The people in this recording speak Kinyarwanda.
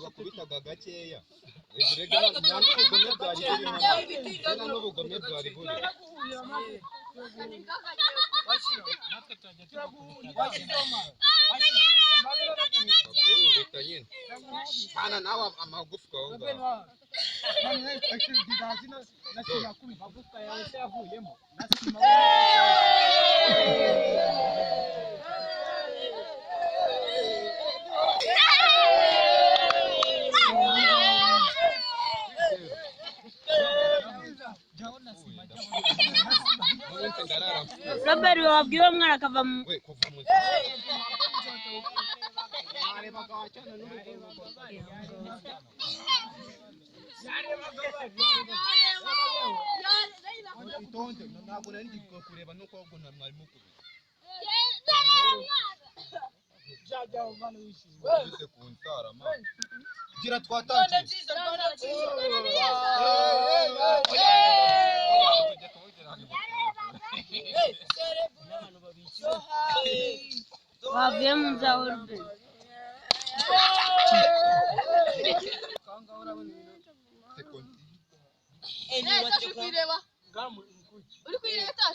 Bakubitaga gakeya n'ubugome bwari buri hana nawe amagufwa aho ngaho Robert wabwiye uwo mwana akava mu ntabwo nari ndi kureba nuko ahubwo nta mwarimu kubita ku nzara ma gira twatangiye wavuye mu nzu yawe Robert. Uri kuyireba?